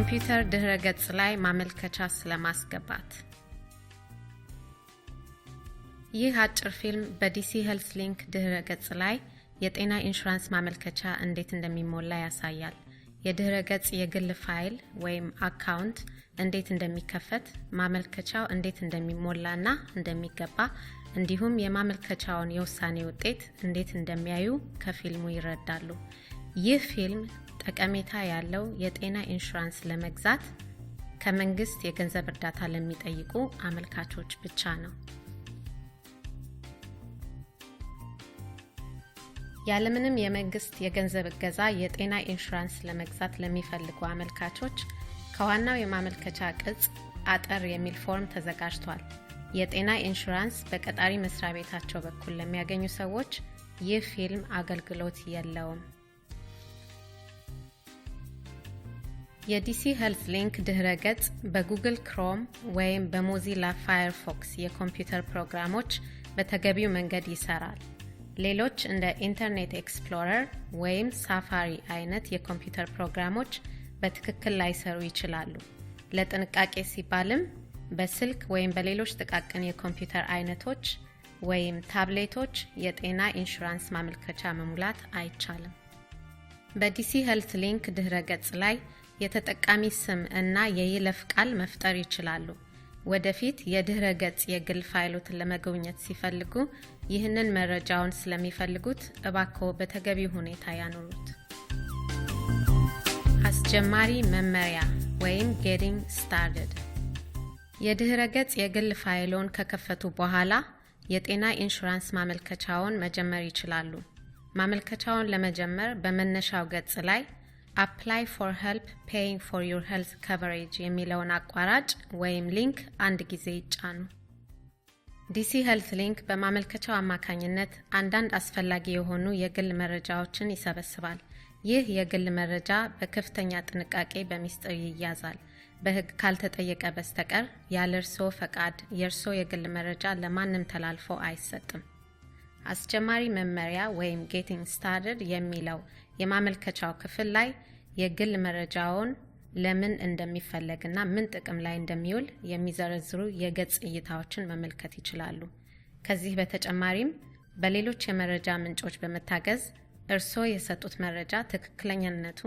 በኮምፒውተር ድህረ ገጽ ላይ ማመልከቻ ስለማስገባት። ይህ አጭር ፊልም በ DC Health Link ድህረ ገጽ ላይ የጤና ኢንሹራንስ ማመልከቻ እንዴት እንደሚሞላ ያሳያል። የድህረ ገጽ የግል ፋይል ወይም account እንዴት እንደሚከፈት፣ ማመልከቻው እንዴት እንደሚሞላና እንደሚገባ እንዲሁም የማመልከቻውን የውሳኔ ውጤት እንዴት እንደሚያዩ ከፊልሙ ይረዳሉ። ይህ ፊልም ጠቀሜታ ያለው የጤና ኢንሹራንስ ለመግዛት ከመንግስት የገንዘብ እርዳታ ለሚጠይቁ አመልካቾች ብቻ ነው። ያለምንም የመንግስት የገንዘብ እገዛ የጤና ኢንሹራንስ ለመግዛት ለሚፈልጉ አመልካቾች ከዋናው የማመልከቻ ቅጽ አጠር የሚል ፎርም ተዘጋጅቷል። የጤና ኢንሹራንስ በቀጣሪ መስሪያ ቤታቸው በኩል ለሚያገኙ ሰዎች ይህ ፊልም አገልግሎት የለውም። የ DC Health Link ድህረ ገጽ በ Google Chrome ወይም በ Mozilla Firefox የኮምፒውተር ፕሮግራሞች በተገቢው መንገድ ይሰራል። ሌሎች እንደ Internet Explorer ወይም Safari አይነት የኮምፒውተር ፕሮግራሞች በትክክል ላይሰሩ ይችላሉ። ለጥንቃቄ ሲባልም በስልክ ወይም በሌሎች ጥቃቅን የኮምፒውተር አይነቶች ወይም ታብሌቶች የጤና ኢንሹራንስ ማመልከቻ መሙላት አይቻልም። በ DC Health Link ድህረ ገጽ ላይ የተጠቃሚ ስም እና የይለፍ ቃል መፍጠር ይችላሉ። ወደፊት የድህረ ገጽ የግል ፋይሎትን ለመጎብኘት ሲፈልጉ ይህንን መረጃውን ስለሚፈልጉት እባክዎ በተገቢው ሁኔታ ያኑሩት። አስጀማሪ መመሪያ ወይም Getting Started። የድህረ ገጽ የግል ፋይሎን ከከፈቱ በኋላ የጤና ኢንሹራንስ ማመልከቻውን መጀመር ይችላሉ። ማመልከቻውን ለመጀመር በመነሻው ገጽ ላይ "Apply for help paying for your health coverage" የሚለውን አቋራጭ ወይም link አንድ ጊዜ ይጫኑ። DC Health Link በማመልከቻው አማካኝነት አንዳንድ አስፈላጊ የሆኑ የግል መረጃዎችን ይሰበስባል። ይህ የግል መረጃ በከፍተኛ ጥንቃቄ በሚስጥር ይያዛል። በሕግ ካልተጠየቀ በስተቀር ያለ እርስዎ ፈቃድ የእርስዎ የግል መረጃ ለማንም ተላልፎ አይሰጥም። አስጀማሪ መመሪያ ወይም Getting Started የሚለው የማመልከቻው ክፍል ላይ የግል መረጃውን ለምን እንደሚፈለግና ምን ጥቅም ላይ እንደሚውል የሚዘረዝሩ የገጽ እይታዎችን መመልከት ይችላሉ። ከዚህ በተጨማሪም በሌሎች የመረጃ ምንጮች በመታገዝ እርስዎ የሰጡት መረጃ ትክክለኛነቱ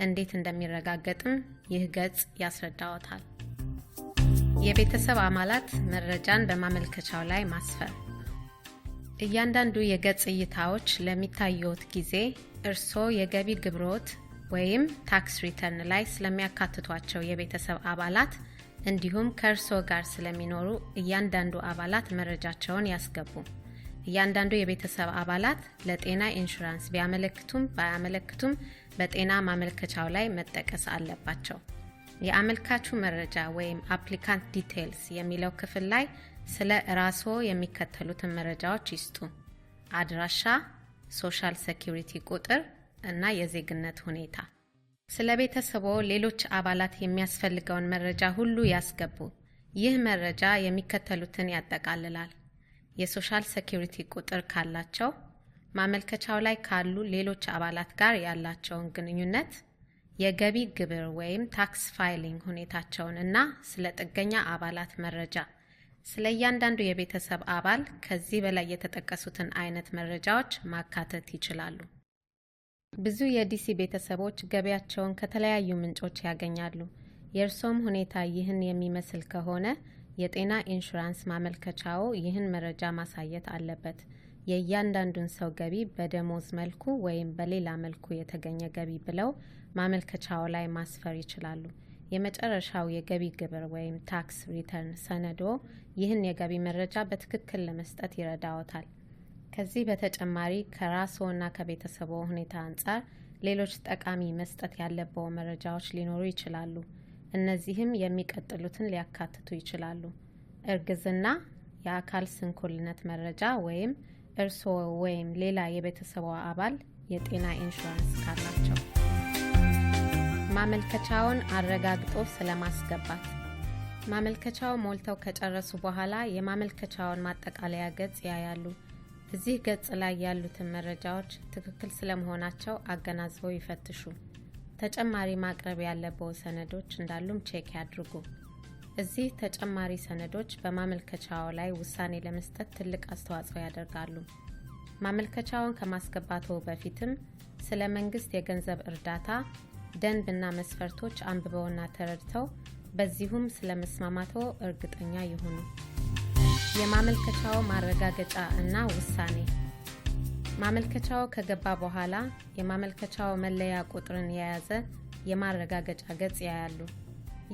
እንዴት እንደሚረጋገጥም ይህ ገጽ ያስረዳዎታል። የቤተሰብ አባላት መረጃን በማመልከቻው ላይ ማስፈር። እያንዳንዱ የገጽ እይታዎች ለሚታዩት ጊዜ እርስዎ የገቢ ግብሮት ወይም tax return ላይ ስለሚያካትቷቸው የቤተሰብ አባላት እንዲሁም ከእርስዎ ጋር ስለሚኖሩ እያንዳንዱ አባላት መረጃቸውን ያስገቡ። እያንዳንዱ የቤተሰብ አባላት ለጤና ኢንሹራንስ ቢያመለክቱም ባያመለክቱም በጤና ማመልከቻው ላይ መጠቀስ አለባቸው። የአመልካቹ መረጃ ወይም Applicant Details የሚለው ክፍል ላይ ስለ ራስዎ የሚከተሉትን መረጃዎች ይስጡ፦ አድራሻ፣ Social Security ቁጥር እና የዜግነት ሁኔታ። ስለ ቤተሰቦ ሌሎች አባላት የሚያስፈልገውን መረጃ ሁሉ ያስገቡ። ይህ መረጃ የሚከተሉትን ያጠቃልላል፦ የ Social Security ቁጥር ካላቸው፣ ማመልከቻው ላይ ካሉ ሌሎች አባላት ጋር ያላቸውን ግንኙነት፣ የገቢ ግብር ወይም tax filing ሁኔታቸውን እና ስለ ጥገኛ አባላት መረጃ። ስለ እያንዳንዱ የቤተሰብ አባል ከዚህ በላይ የተጠቀሱትን አይነት መረጃዎች ማካተት ይችላሉ። ብዙ የዲሲ ቤተሰቦች ገቢያቸውን ከተለያዩ ምንጮች ያገኛሉ። የእርስዎም ሁኔታ ይህን የሚመስል ከሆነ የጤና ኢንሹራንስ ማመልከቻዎ ይህን መረጃ ማሳየት አለበት። የእያንዳንዱን ሰው ገቢ በደሞዝ መልኩ ወይም በሌላ መልኩ የተገኘ ገቢ ብለው ማመልከቻው ላይ ማስፈር ይችላሉ። የመጨረሻው የገቢ ግብር ወይም tax return ሰነድዎ ይህን የገቢ መረጃ በትክክል ለመስጠት ይረዳዎታል። ከዚህ በተጨማሪ ከራስዎና ከቤተሰብዎ ሁኔታ አንጻር ሌሎች ጠቃሚ መስጠት ያለብዎ መረጃዎች ሊኖሩ ይችላሉ። እነዚህም የሚቀጥሉትን ሊያካትቱ ይችላሉ፦ እርግዝና፣ የአካል ስንኩልነት መረጃ ወይም እርስዎ ወይም ሌላ የቤተሰብዎ አባል የጤና ኢንሹራንስ ካላቸው። ማመልከቻውን አረጋግጦ ስለማስገባት። ማመልከቻው ሞልተው ከጨረሱ በኋላ የማመልከቻውን ማጠቃለያ ገጽ ያያሉ። እዚህ ገጽ ላይ ያሉትን መረጃዎች ትክክል ስለመሆናቸው አገናዝበው ይፈትሹ። ተጨማሪ ማቅረብ ያለብዎ ሰነዶች እንዳሉም check ያድርጉ። እዚህ ተጨማሪ ሰነዶች በማመልከቻዎ ላይ ውሳኔ ለመስጠት ትልቅ አስተዋጽኦ ያደርጋሉ። ማመልከቻውን ከማስገባትዎ በፊትም ስለ መንግስት የገንዘብ እርዳታ ደንብና መስፈርቶች አንብበውና ተረድተው በዚሁም ስለ መስማማትዎ እርግጠኛ ይሁኑ። የማመልከቻው ማረጋገጫ እና ውሳኔ። ማመልከቻው ከገባ በኋላ የማመልከቻው መለያ ቁጥርን የያዘ የማረጋገጫ ገጽ ያያሉ።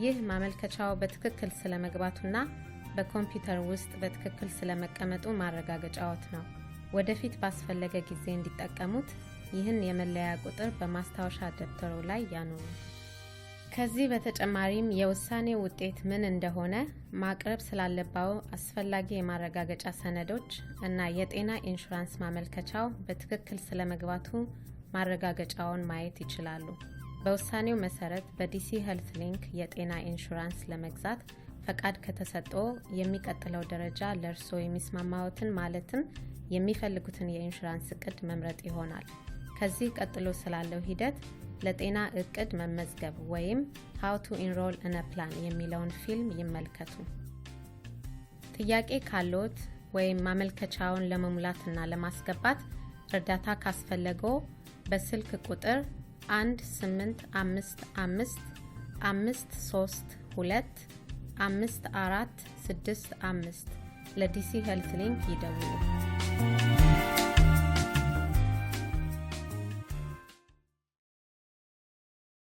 ይህ ማመልከቻው በትክክል ስለመግባቱና በኮምፒውተር ውስጥ በትክክል ስለመቀመጡ ማረጋገጫዎት ነው። ወደፊት ባስፈለገ ጊዜ እንዲጠቀሙት ይህን የመለያ ቁጥር በማስታወሻ ደብተሩ ላይ ያኑሩ። ከዚህ በተጨማሪም የውሳኔ ውጤት ምን እንደሆነ፣ ማቅረብ ስላለብዎ አስፈላጊ የማረጋገጫ ሰነዶች እና የጤና ኢንሹራንስ ማመልከቻው በትክክል ስለመግባቱ ማረጋገጫውን ማየት ይችላሉ። በውሳኔው መሰረት በ DC Health Link የጤና ኢንሹራንስ ለመግዛት ፈቃድ ከተሰጥዎ የሚቀጥለው ደረጃ ለእርስዎ የሚስማማዎትን ማለትም የሚፈልጉትን የኢንሹራንስ እቅድ መምረጥ ይሆናል። ከዚህ ቀጥሎ ስላለው ሂደት ለጤና እቅድ መመዝገብ ወይም How to Enroll in a Plan የሚለውን ፊልም ይመልከቱ። ጥያቄ ካለዎት ወይም ማመልከቻውን ለመሙላትና ለማስገባት እርዳታ ካስፈለገዎ በስልክ ቁጥር 1 8 5 5 5 3 2 5 4 6 5 ለ DC Health Link ይደውሉ።